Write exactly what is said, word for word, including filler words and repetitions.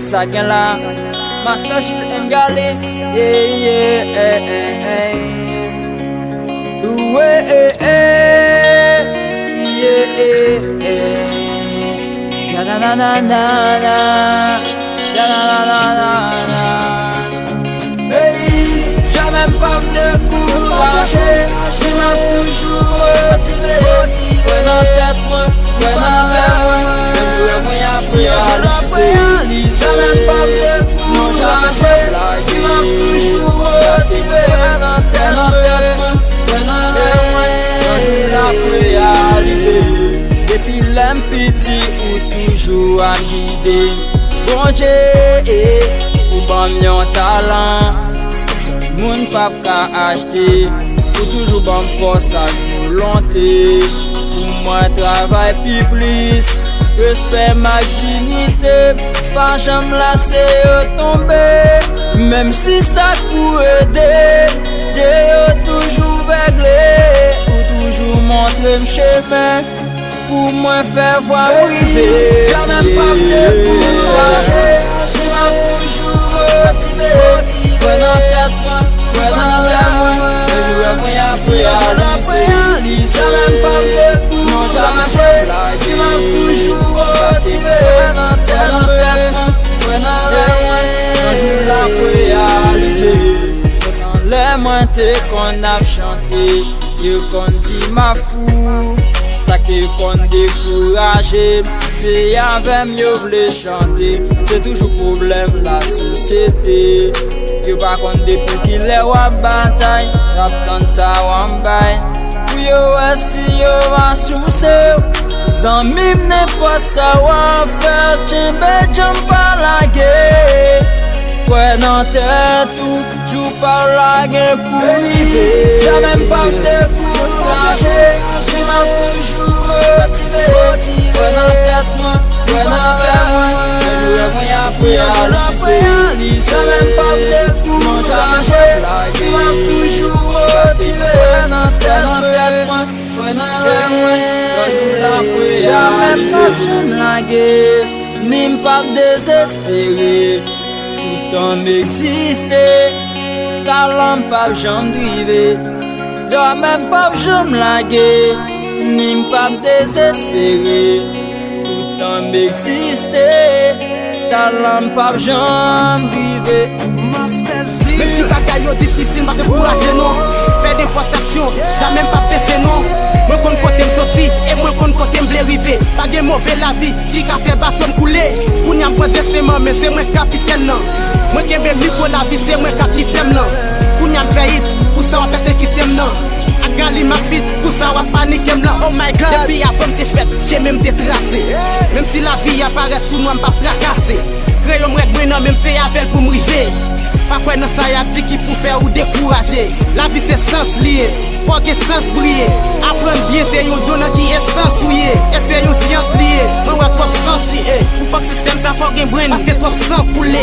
Sa gen la, Master Jules Ngalé. Yeah, yeah, eh, eh, eh. Wi, eh, eh. Yeah, eh, eh. Ya na na na na na. Ya na na na na na. Hey, jamè m p ap dekouraje, men m ap toujou motive. Kwè nan tèt mwen, kwè nan rèv mwen, menm lè mwen ap reyalize. Jamè m p ap dekouraje, men m ap toujou motive. Kwè nan tèt mwen, kwè nan rèv mwen, yon jou l ap reyalize. Depi lè m piti, ou toujou ap gide m. Bondye, eh, ou ban m yon talan. Pèsonn moun p ap ka achte. Ou toujou ban m fòs ak volonte pou mwen travay pi plis. Respè m ak diyite, pa janm lase yo tonbe. Menm si sa k pou ede, je yo toujou vègle. Ou toujou montre m chemen. Pou mwen fè vwa m rive. Jamè m p ap dekouraje, men m ap toujou motive. Kwè nan tèt mwen, kwè nan rèv mwen, menm lè mwen ap reyalize. Jamè m p ap dekouraje, men m ap toujou motive. Kwè nan tèt mwen, kwè nan rèv mwen, yon jou l ap reyalize. Lè mwen te konn ap chante, yo konn di m ap fou. Sa ki konn dekouraje m, se avè m yo vle chante. Se toujou pwoblèm lasosyete. Yo pa konn depi kilè w ap batay, y ap tann sa w ap bay. Pou yo wè si yo va souse w. Zanmi m, nenpòt sa w ap fè, kenbe djanm, pa lage. Kwè nan tèt ou, jou pa w la gen pou rive. Jamè m p ap dekouraje, men m ap toujou motive. Kwè nan tèt mwen, kwè nan rèv mwen, menm lè mwen ap reyalize. Jamè m p ap dekouraje, men m ap toujou motive. Kwè nan tèt mwen, kwè nan rèv mwen, yon jou l ap reyalize. Jamè m p ap janm lage, ni m p ap dezespere. Toutan m egziste, talan m p ap janm drive. Jamè m p ap janm lage, ni m p ap dezespere. Toutan m egziste, talan m p ap janm drive. Menm si bagay yo difisil, m p ap dekouraje non. Fè nenpòt aksyon, jamè m p ap bese non. Mwen konn kote m soti, e mwen konn kote m vle rive. Pa gen move lavi ki ka fè bato m koule. Kounye a m pran desten m an men, se mwen kapitèn nan. Mwen kenbe mikwo lavi, se mwen k ap li tèm nan. Kounye a m fè it, pou sa w ap pèsekite m nan. Ak rali m ap vit, pou sa w ap panike m lan. Oh my God. Depi avan m te fèt, chemen m te trase. Menm si lavi a parèt tou nwa, m p ap trakase. Kreyon m rèd mwen nan men m, se avè l pou m rive. Pa kwè nan sa y ap di ki pou fè ou dekouraje. Lavi se sans li ye, fò w gen sans briye. Aprann byen, se yon don nan ki estans ou ye. E se yon syans li ye, mwen wè twòp sans li ye. Pou fòk sistèm sa fò w gen brenn, paske twòp san koule.